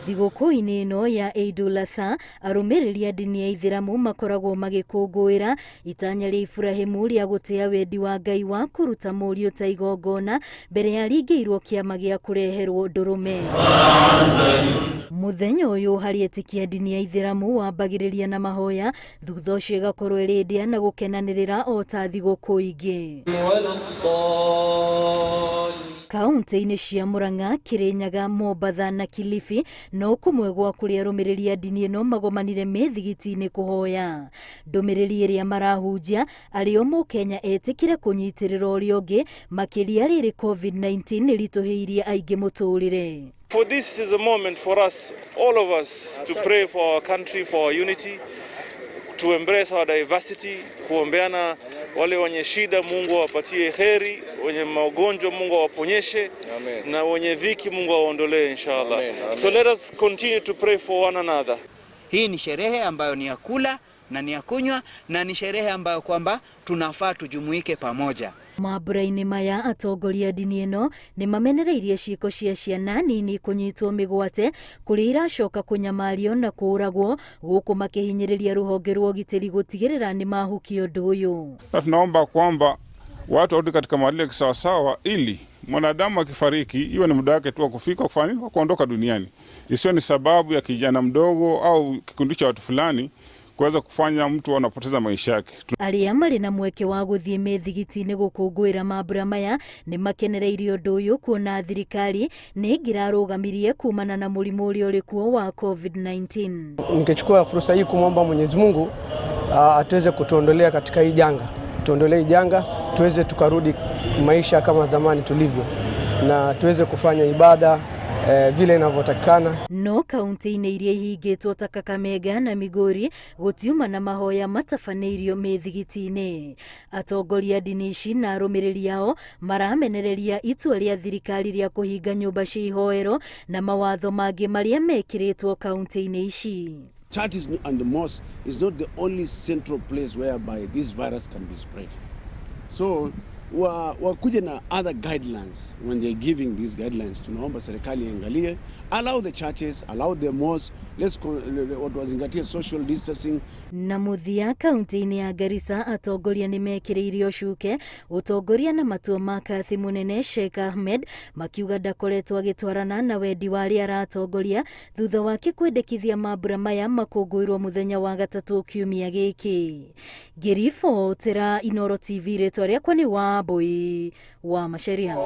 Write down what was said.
Thigũkũ-inĩ ĩno ya Eid-ul-Adha, arũmĩrĩri a ndini ya Ithĩramu makoragwo magĩkũngũĩra itanya rĩa Iburahĩmu rĩa gũtĩa wendi wa Ngai wa kũruta mũriũ ta igongona mbere ya aringĩirwo kĩama gĩa kũreherwo ndũrũme. Mũthenya ũyũ harĩ etĩkia ndini ya Ithĩramu wambagĩrĩria na mahoya, thutha ũcio ĩgakorwo ĩrĩ ndĩa na gũkenanĩrĩra o ta thigũkũ ingĩ. Kaunti-inĩ cia Murang'a, Kirinyaga, Mombatha na Kilifi no kũmwe gwa kũrĩa arũmĩrĩri a ndini ĩno magomanire mĩthigiti-inĩ kũhoya. Ndũmĩrĩri ĩrĩa marahunjia arĩ o Mũkenya etĩkĩre kũnyitĩrĩra ũrĩa ũngĩ makĩria rĩrĩ COVID-19 ĩritũhĩirie aingĩ mũtũrĩre. For this is a moment for us, all of us, to pray for our country, for our unity, to embrace our diversity, kuombeana wale wenye shida Mungu awapatie heri, wenye magonjwa Mungu awaponyeshe, na wenye dhiki Mungu awaondolee inshallah. Amen, amen. So let us continue to pray for one another. Hii ni sherehe ambayo ni ya kula na ni ya kunywa na ni sherehe ambayo kwamba tunafaa tujumuike pamoja. Mambura-inĩ maya atongoria a ndini ĩno nĩ mamenereirie ciĩko cia ciana nini kũnyitwo mĩgwate kũrĩa iracoka kũnyamario na kũũragwo gũkũ makĩhinyĩrĩria rũhonge rwa ũgitĩri gũtigĩrĩra nĩ mahukia ũndũ ũyũ. Na tunaomba kwamba watu warudi katika maadili ya kisawasawa, ili mwanadamu akifariki iwe ni muda wake tu wa kufika kufanya wa kuondoka duniani, isiwe ni sababu ya kijana mdogo au kikundi cha watu fulani kuweza kufanya mtu anapoteza maisha yake. Arĩa marĩ na mweke wa gũthiĩ mĩthigiti-inĩ gũkũngũĩra mambura maya nĩ makenereirie ũndũ ũyũ kuona thirikari nĩ ĩngĩrarũgamirie kumana na mũrimũ ũrĩa ũrĩ kuo wa COVID-19. Nikichukua fursa hii kumwomba Mwenyezi Mungu atuweze kutuondolea katika hii janga, tuondolee hii janga, tuweze tukarudi maisha kama zamani tulivyo, na tuweze kufanya ibada vile inavyotakikana. No kaunti-inĩ iria ihingĩtwo ta Kakamega na Migori gũtiuma na mahoya matabanĩirio mĩthigiti-inĩ. Atongoria a ndini ici na arũmĩrĩri ao maramenereria itua rĩa thirikari rĩa kũhinga nyũmba cia ihoero na mawatho mangĩ marĩa mekĩrĩtwo kaunti-inĩ ici. Churches and the mosque is not the only central place whereby this virus can be spread. So wakuje na other guidelines when they're giving these guidelines. Tunaomba serikali iangalie, allow the churches, allow the mosques, let's watu wazingatie social distancing. Na mũthia kaunti-inĩ ya Garissa atongoria nĩ mekĩrĩire ũcuke ũtongoria na matua ma Kathi mũnene Sheikh Ahmed makiuga ndakoretwo agĩtwarana na wendi wa arĩa aratongoria thutha wake kwendekithia mambura maya makũngũĩrwo mũthenya wa gatatũ kiumia gĩkĩ. Ngĩribotera Inooro TV rĩtwa rĩakwa nĩ Wambui wa Macharia.